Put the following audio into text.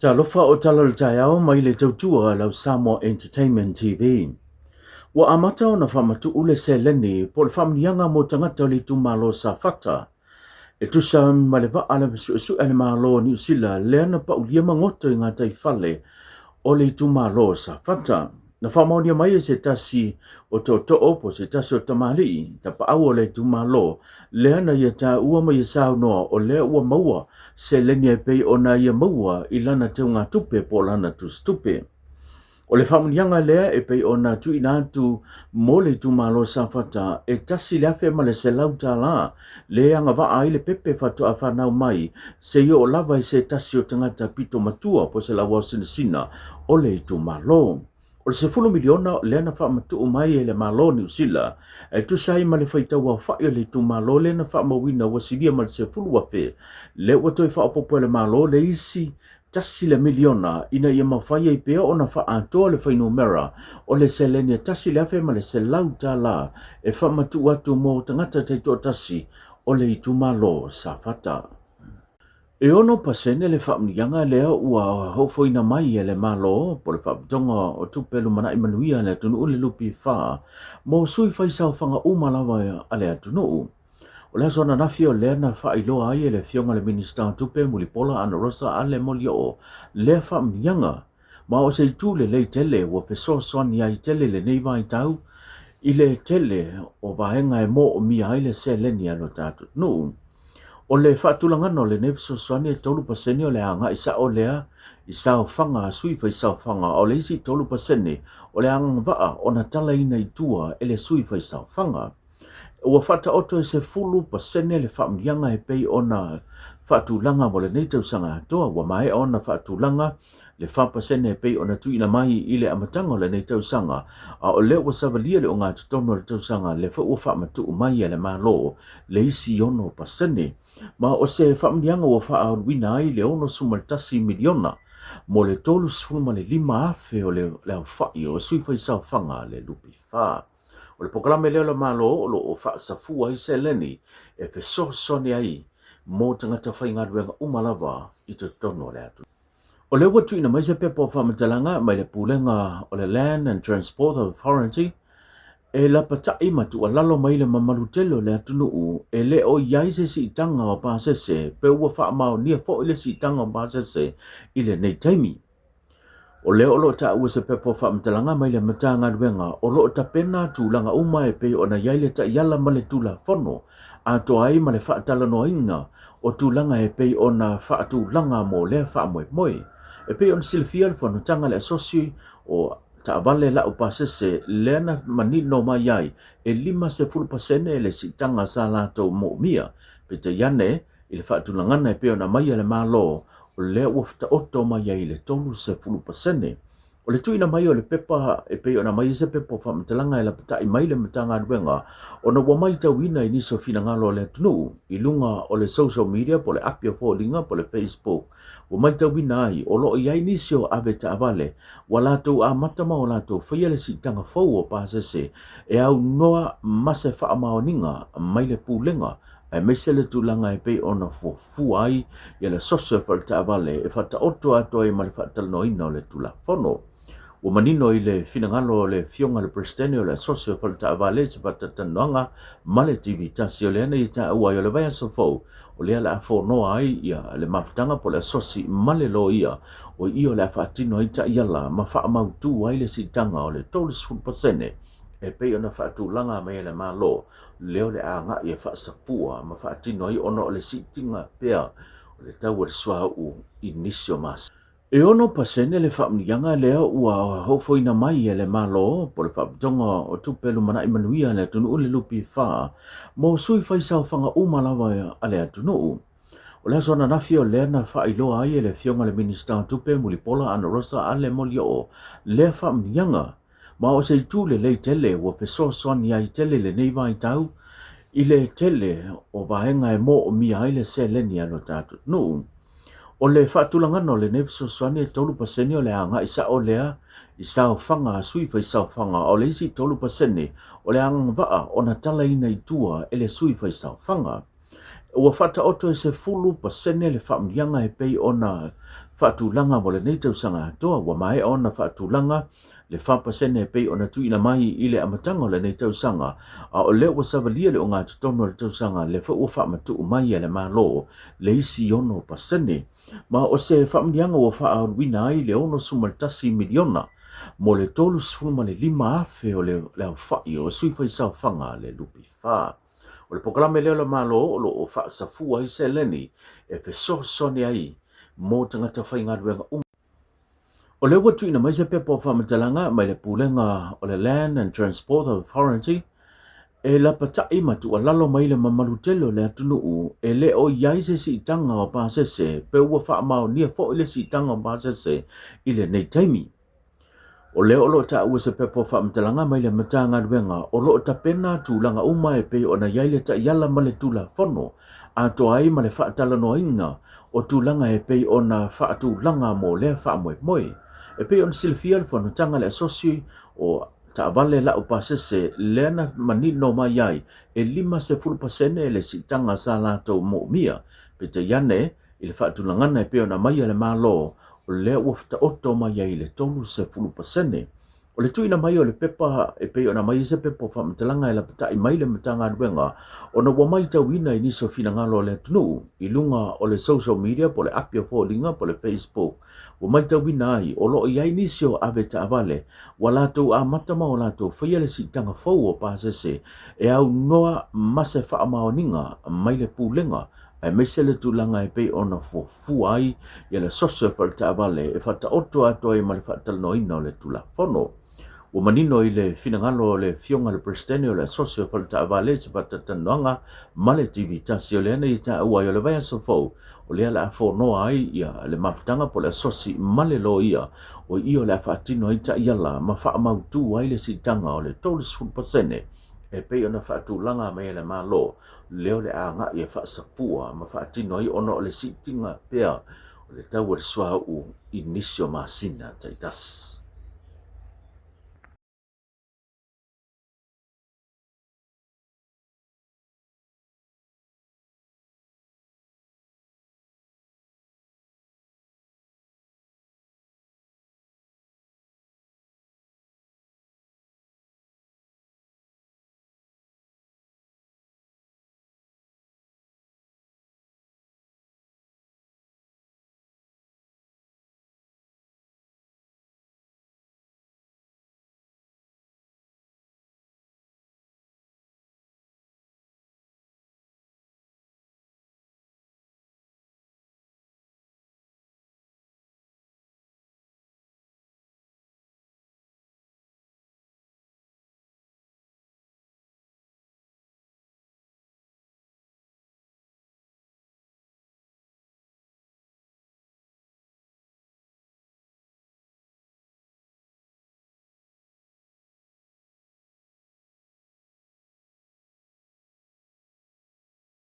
Talofa o tala o le taeao mai le tautua a lau Samoa Entertainment TV. Ua amata ona faamatuu le seleni po o le faamanuiaga mo tagata o le itumalo Safata e tusa ma le vaa le suesue a le Malo o Niu Sila lea na paulia magoto i gataifale o le itumalo o Safata. Na faamaonia mai e se tasi o tootoo po o se tasi o tamalii tapaau o le itumalo lea na ia taua ma ia saunoa o lea ua maua seleni e pei ona ia maua i lana teugatupe po o lana tusitupe. O le faamanuiaga lea e pei ona tuuina atu mo le itumalo Safata e $1,100 le agavaa ai le pepe faatoa fanau mai seia oo lava i se tasi o tagata pito matua po o se lauaosinasina o le itumalo. O le 10 miliona lea na faamatuu mai e le Malo o Niu Sila e tusa ai ma le faitau aofai o le itumalo lea na faamauina ua silia ma le 10,000 lea ua toe faaopoopo e le Malo le isi 1 le miliona ina ia mafai ai pea ona faaatoa le fuainumera o le seleni e $1,100 e faamatuu atu mo tagata taitoatasi o le itumalo Safata. E 6% le faamanuiaga lea ua ofoina mai e le Malo po o le Faalapotopotoga o Tupe Lumanai Manuia a le Atunuu le NPF mo sui faisaofaga uma lava a le atunuu. O le aso ananafi o lea na faailoa ai e le Afioga i le Minisita o Tupe Mulipola Anarosa Ale Molioo lea faamanuiaga. Ma o se itu lelei tele ua fesoasoani ai tele lenei vaitau i le tele o vaega e moomia ai le seleni a lo tatou atunuu. O le faatulagaga o lenei fesoasoani e 3% o le agai sao lea i saofaga a sui faisaofaga a o le isi 3% o le agavaa ona talaina i tua e le sui faisaofaga. Ua faataoto e 10% le faamanuiaga e pei ona faatulaga mo lenei tausaga atoa. Ua maea ona faatulaga le 4% e pei ona tuuina mai i le amataga o lenei tausaga, a o lea ua savalia le ogatotonu o le tausaga, lea foi ua faamatuu mai e le Malo le isi 6%. Ma o se faamanuiaga ua faauluina ai le $61 miliona mo le 35,000 o le aofai o sui faisaofaga a le NPF. O le polokalame lea o le Malo o lo o faasafua ai seleni e fesoasoani ai mo tagata faigaluega uma lava i totonu o le atunuu. O lea ua tuuina mai se pepa o faamatalaga mai le Pulega o le Land and Transport Authority e lapata'i ma tuualalo mai le mamalu tele o le atunuu e le o i ai se siitaga o pasese pe ua faamaonia foi le siitaga o pasese i lenei taimi. O lea o lo o taua se pepa o faamatalaga mai le Matagaluega o lo o tapena tulaga uma e pei ona i ai le taiala ma le Tulafono atoa ai ma le faatalanoaina o tulaga e pei ona faatulaga mo lea faamoemoe. E pei ona silafia le fonotaga a le Asosi o Taavale Lau Pasese lea na manino mai ai e 50% le siitaga sa latou moomia, peitai ane i le faatulagaga e pei ona aumai e le Malo, o lea ua taoto mai ai le 30%. O le tuuina mai o le pepa e pei ona aumai ai se pepa o faamatalaga e lapatai mai le Matagaluega ona ua matauina i nisi o finagalo o le atunuu i luga o le social media po o le api o foliga po o le Facebook ua matauina ai o lo o i ai nisi o avetaavale ua latou amata ma o latou faia le siitaga fou o pasese e aunoa ma se faamaoniga mai le Pulega aemaise le tulaga e pei ona fuafua ai ia le soso e faletaavale e faataoto atu ai ma le faatalanoaina o le Tulafono. Ua manino i le finagalo o le Afioga i le Peresetene o le Asosi o Faletaavale i se faatalatalanoaga ma le TV Tasi o lea na ia taua ai o le vaiaso fou o lea o le a fonoa ai ia le mafutaga po o le Asosi ma le Loia o i o le a faatino ai taiala ma faamautu ai le siitaga o le 30% e pei ona faatulaga mai e le Malo lea o le a agai e faasafua ma faatino ai ona o le siitiga pea o le tau o le suauu i nisi o masina. E 6% le faamanuiaga lea ua ofoina mai e le Malo po o le Faalapotopotoga o Tupe Lumanai Manuia a le Atunuu le NPF mo sui faisaofaga uma lava a le atunuu. O le aso ananafi o lea na faailoa ai e le Afioga i le Minisita o Tupe Mulipola Anarosa Ale Molioo lea faamanuiaga. Ma o se itu lelei tele ua fesoasoani ai tele lenei vaitau i le tele o vaega e moomia ai le seleni a lo tatou atunuu. O le faatulagaga o lenei fesoasoani e 3% o le agai sao lea i saofaga a sui faisaofaga a o le isi 3% o le agavaa ona talaina i tua e le sui faisaofaga. Ua faataoto e 10% le faamanuiaga e pei ona faatulaga mo lenei tausaga atoa. Ua maea ona faatulaga le 4% e pei ona tuuina mai i le amataga o lenei tausaga, a o lea ua savalia le ogatotonu o le tausaga, lea foi ua faamatuu mai e le Malo le isi 6%. Ma o se faamanuiaga ua faauluina ai le $61 miliona mo le 35,000 o le aofai o sui faisaofaga a le LPF. O le polokalame lea o le Malo o lo o faasafua ai seleni e fesoasoani ai mo tagata faigaluega uma. O lea ua tuuina mai se pepa o faamatalaga mai le Pulega o le Land and Transport Authority e lapata'i ma tuualalo mai le mamalu tele o le atunuu e le o i ai se siitaga o pasese pe ua faamaonia foi le siitaga o pasese i lenei taimi. O lea o lo o taua se pepa o faamatalaga mai le Matagaluega o lo o tapena tulaga uma e pei ona i ai le taiala ma le Tulafono atoa ai ma le faatalanoaina o tulaga e pei ona faatulaga mo lea faamoemoe. E pei ona silafia le fonotaga a le Asosi o Taavale Lau Pasese lea na manino mai ai e 50% le siitaga sa latou moomia, peitai ane i le faatulagana e pei ona aumai e le Malo, o lea ua taoto mai ai le 30%. O le tuuina mai o le pepa e pei ona aumai ai se pepa o faamatalaga e lapatai mai le Matagaluega ona ua matauina i nisi o finagalo o le atunuu i luga o le social media po o le api o foliga po o le Facebook ua matauina ai o lo o i ai nisi o ave taavale ua latou amata ma o latou faia le siitaga fou o pasese e aunoa ma se faamaoniga mai le Pulega aemaise le tulaga e pei ona fuafua ai ia le soso e faletaavale e faataoto atu ai ma le faatalanoaina o le Tulafono. Ua manino i le finagalo o le Afioga i le Peresetene o le Asosi o Faletaavale i se faatalatalanoaga ma le TV Tasi o lea na ia taua ai o le vaiaso fou o lea o le a fonoa ai ia le mafutaga po o le asosi ma le loia o i o le a faatino ai taiala ma faamautu ai le siitaga o le 30% e pei ona faatulaga mai e le Malo lea o le a agai e faasafua ma faatino ai ona o le siitiga pea o le tau o le suauu i nisi o masina taitasi.